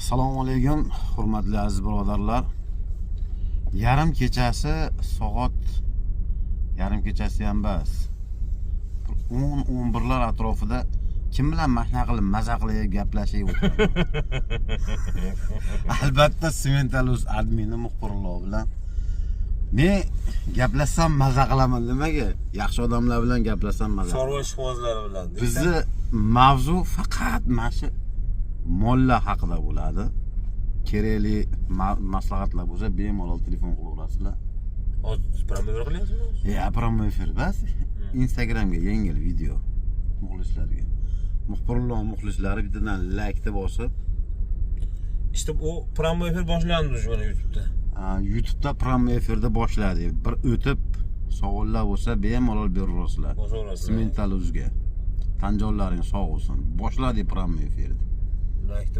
Assalomu alaykum, hurmatli aziz birodarlar. Yarim kechasi, soat yarim kechasi ham emas. 10 11lar atrofida kim bilan mashina qilib, maza qilib gaplashib o'tiraman? Albatta, Smentaluz admini Muxbirullo bilan. Men gaplashsam maza qilaman, nimaga? Yaxshi odamlar bilan gaplashsam maza. Chorva ishqibozlari bilan. Bizni mavzu faqat mana shu mollar haqida bo'ladi. Kerakli maslahatlar bo'lsa, bemalol telefon qilaverasizlar. Hozir прямой эфир qilyapsizmi? Ya, прямой эфир bas. Instagramga yengil video muxlislarga. Muxbirullo muxlislari bittadan laykni bosib, İşte u прямой эфир boshlandi уже mana YouTube'da. YouTube'da прямой эфир da boshladik. Bir o'tib savollar bo'lsa, bemalol beraverasizlar. Bosaverasizlar. Smentaluzga. Tanjonlaring sog' bo'lsin. Boshladik прямой эфир ni. Laykni